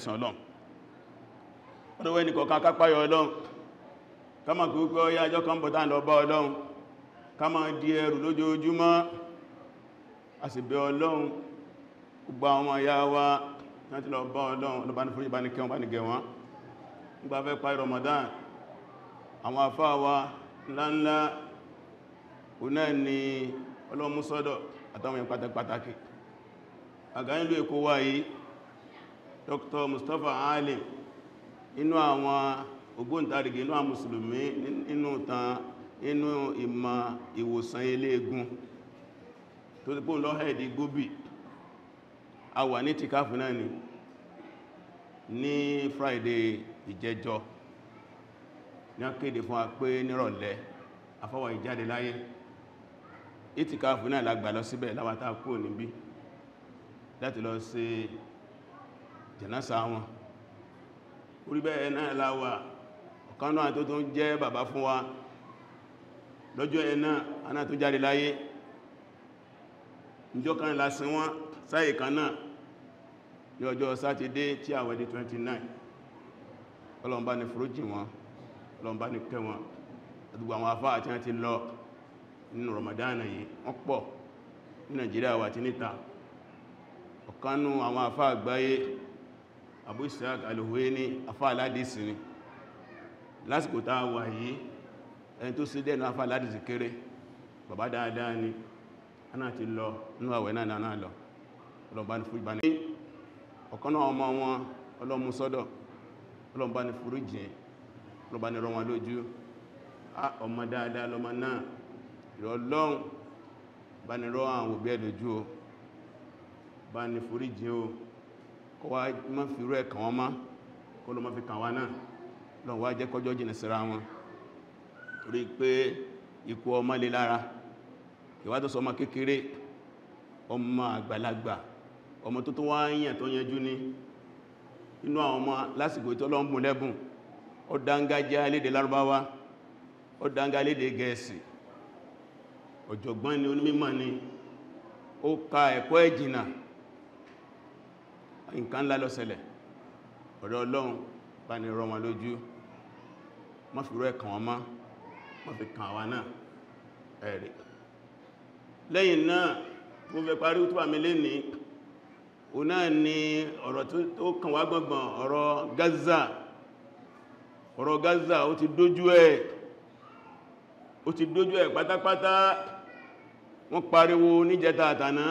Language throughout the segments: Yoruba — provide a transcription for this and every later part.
Fẹ́sàn Ọlọ́run ọdọ́wọ́ ẹni kọ̀ọ̀kan kápáyọ Ọlọ́run, ká máa kúrò pé ọyá ajọ́ kan bọ̀tá lọ bá Ọlọ́run, ká máa di ẹrù lójoojúmọ́. A sì bẹ̀ Ọlọ́run gbogbo àwọn ọmọ ìyá wa láti lọ bá Ọlọ́run, lọ bá ní foríjì, bá ní kẹ́ wọn, bá ní gẹ̀ wọ́n. Nígbà fẹ́ parí Ramadan, àwọn àfáà wa ńláńlá òun náà ni Ọlọ́run mú sọ́dọ̀ àtàwọn èèyàn pàtàkì àgá nílùú Èkó wà yìí, Dr. Mustapha Alim, inú àwọn ògbóǹtarìgì inú àwọn mùsùlùmí, inú tan inú ìmọ̀ ìwòsàn eléegun tó ti pò lọ́hẹ̀ẹ́dì góbì. A wà ní tìkáfù náà ni ní Friday ìjẹjọ ní a kéde fún wa pé nírọ̀lẹ́ afọ́wà ìjáde láyé. Ìtìkáfù náà la gbà lọ síbẹ̀ láwátá kúrò níbí láti lọ ṣe jẹ̀násà wọn. Orí bẹ́ẹ̀ náà láwà ọ̀kan náà tó tún jẹ́ bàbá fún wa lọ́jọ́ ẹ̀ náà aná tó jáde láyé. Ìjọ kan lásìn wọn sáyè kan náà ní ọjọ́ Sátidé tí àwẹ̀ di 29. Ọlọ́run bá ní foríjì wọn, Ọlọ́run bá ní kẹ́ wọn. Àdúgbò àwọn afá àti wọ́n ti lọ nínú Ramadan yìí, wọ́n pọ̀ ní Nàìjíríà wà tí níta. Ọ̀kanú àwọn afá àgbáyé, Abu Ishaq Al-Huwaini, afá aládìsí ni. Lásìkò tá a wà yìí, ẹni tó sí dẹ́nu afá aládìsí kéré, bàbá dáadáa ni, aná ti lọ nínú àwẹ̀ náà náà lọ. Ọlọ́run bá ní foríjì bá ní ọ̀kan náà ọmọ wọn, Ọlọ́run mú sọ́dọ̀, Ọlọ́run bá ní foríjì, Ọlọ́run bá ní rọ wọn lójú. Ọmọ dáadáa lọmọ náà, ìrọ̀lọ́run bá ní rọ àwọn òbí ẹ̀ lójú o, bá ní foríjì o, kó wá má fi rú ẹ̀ kàn wọ́n má, kó ló má fi kàn wá náà. Lọ́n wá jẹ́ kọjọ́ jìnà síra wọn, torí pé ikú ọmọ lè lára. Ìwá tó sọ ọmọ kékeré, ọmọ àgbàlagbà, ọmọ tó tó wá yàn tó yanjú ní inú àwọn ọmọ lásìkò ìtọ́lọ́mù lẹ́bùn. Ó dángájá lédè Lárúbáwá, ó dángá lédè Gẹ̀ẹ́sì, ọ̀jọ̀gbọ́n ni, onímọ̀ ni, ó ka ẹ̀kọ́ ẹ̀jìnà. Nǹkan ńlá ló ṣẹlẹ̀. Ọ̀rọ̀ Ọlọ́run bá ní rọ wọn lójú, má fi rọ ẹ̀kàn wọn má, má fi kàn wá náà. Ẹ̀rì lẹ́yìn náà mo fẹ́ parí útúbà mi lénìí, òun náà ni ọ̀rọ̀ tó kàn wá gbọ̀ngbọ̀n, ọ̀rọ̀ Gaza. Ọ̀rọ̀ Gaza ó ti dójú ẹ̀, ó ti dójú ẹ̀ pátápátá. Wọ́n pariwo níjẹta àtàná,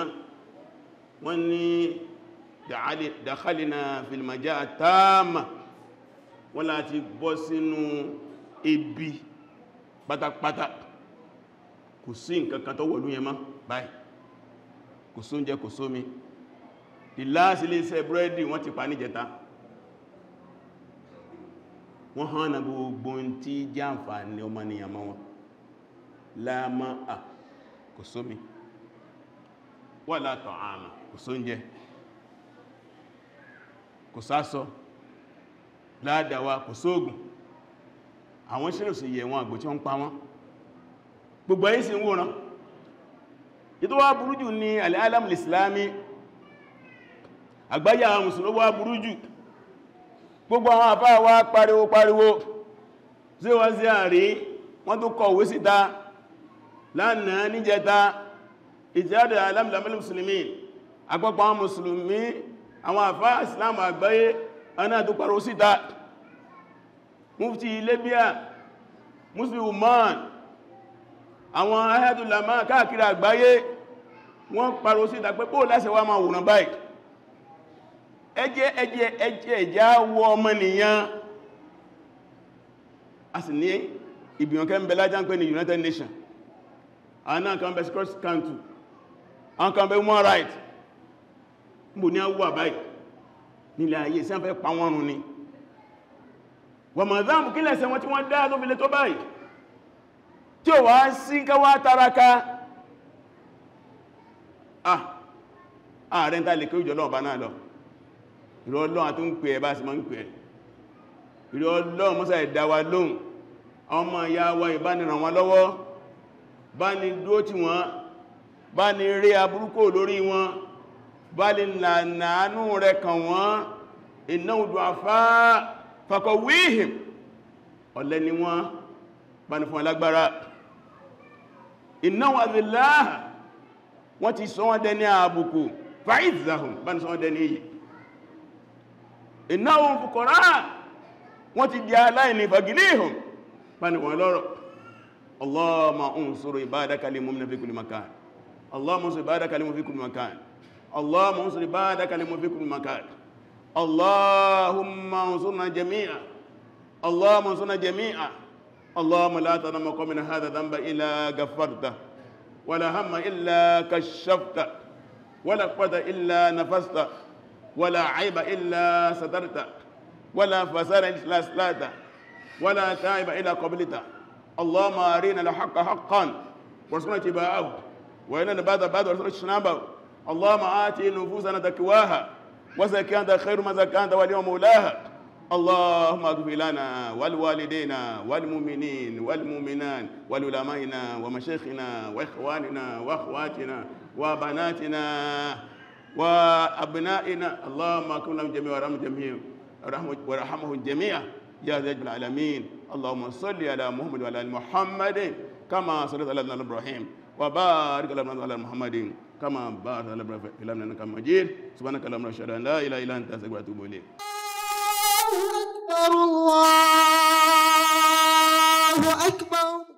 wọ́n ní dakhalina fil majaa tamma, wọ́n láti bọ́ sínú ebi pátápátá. Kò sí nǹkan kan tó wọ̀lú yẹn mọ́ báyìí, kò sóúnjẹ, kò sómi. Ìlàásí ilé iṣẹ́ búrẹ́dì wọ́n ti pa níjẹta. Wọ́n hàn náà gbogbo tí jẹ́ àǹfààní ọmọnìyàn mọ́ wọn. Láàmà à, kò sómi, wala ta'ama, kò sóúnjẹ, kò sásọ, láàdáwà, kò sóògùn. Àwọn ṣẹ́rẹ̀ sí yẹ wọn àgbò tí wọ́n ń pa wọ́n, gbogbo ayé sì ń wòran. Ìtò wá burú jù ní al-alam al-islami, àgbáyé àwọn mùsùlùmí wá burú jù. Gbogbo àwọn àfáà wá pariwo pariwo sí wọ́n sí àrí, wọ́n tó kọ̀wé síta lánàá níjẹta, ìtìyàdà alam al-muslimin, àpapọ̀ àwọn mùsùlùmí, àwọn àfáà islam àgbáyé aná tó pariwo síta. Mufti Libya, Muslim Oman, àwọn ayatollah káàkiri àgbáyé, wọ́n pariwo síta pé bóò láṣẹ wá máa wòrán báyìí. Ẹjẹ́ ẹjẹ́ ẹjẹ́ ẹjá wọ ọmọnìyàn. A sì ní ìgbìyànjẹ́ ń bẹ lájá ń pè ní United Nations, àwọn náà kan bẹ Security Council, àwọn kan bẹ human rights. Mbò ní àwọ̀ báyìí nílẹ̀ ayé sí àfẹ́ pa wọ́n run ni? Wọ́n mọ̀ dáàmù kí lẹ́sẹ̀ wọn tí wọ́n dá tó fi lé tó báyìí, tí ó wá sí káwá taraka. Ààrẹ ń tàà lè kí òjò lọ́ọ̀bá náà lọ. Ìrọ̀ Ọlọ́run àti ń pè ẹ bá sì mọ́ ń pè ẹ. Ìrọ̀ Ọlọ́run mọ́sá ẹ̀dá wa lóhùn. Àwọn ọmọ ìyá wa ìbániràn wọn lọ́wọ́, bá ní dúó tì wọ́n, bá ní rí aburúkò lórí wọn, bá lè lànà àánú rẹ̀ kàn wọ́n. Innahum du'afa faqawwihim. Ọ̀lẹ ni wọ́n, bá ní fún alágbára. Innahum adhillah, wọ́n ti sọ wọ́n dẹni àbùkù, fa'izzahum, bá ní sọ wọ́n dẹni iyì. Innahum fuqara, wọ́n ti di aláìní, faghnihum, bá ní wọ́n lọ́rọ̀. Allahumma unsur ibadaka lil-mu'minina fi kulli makan. Allahumma unsur ibadaka lil-mu'minina fi kulli makan. Allahumma unsur ibadaka lil-mu'minina fi kulli makan. Allahumma unsurna jami'a. Allahumma unsurna jami'a. Allahumma la tad'a maqamina hadha dhanba illa ghaffarta, wala hamma illa kashafta, wala quwwata illa nafasta, wala 'ayba illa satarta, wala fasada illa aslahta, wala ta'iba illa qabilta. Allahumma arina al-haqqa haqqan warzuqna ittiba'ahu, wa arina al-batila batilan warzuqna ijtinabahu. Allahumma ati nufusana taqwaha wa zakkiha anta khayru man zakkaha anta waliyuha mawlaha. Allahumma ighfir lana wal walidayna wal mu'minin wal mu'minat wal ulama'ina wa mashayikhina wa ikhwanina wa akhwatina wa banatina wa abna'ina. Allahumma kun lahum jami'an warhamhum jami'an ya rabbal alamin. Allahumma salli ala Muhammad wa ala ali Muhammad kama sallaita ala Ibrahim wa barik ala Muhammadin kama barakta ala Ibrahim innaka Majid. Subhanaka allahumma wa ashhadu an la ilaha illa anta astaghfiruka wa atubu ilayk. Allahu Akbar.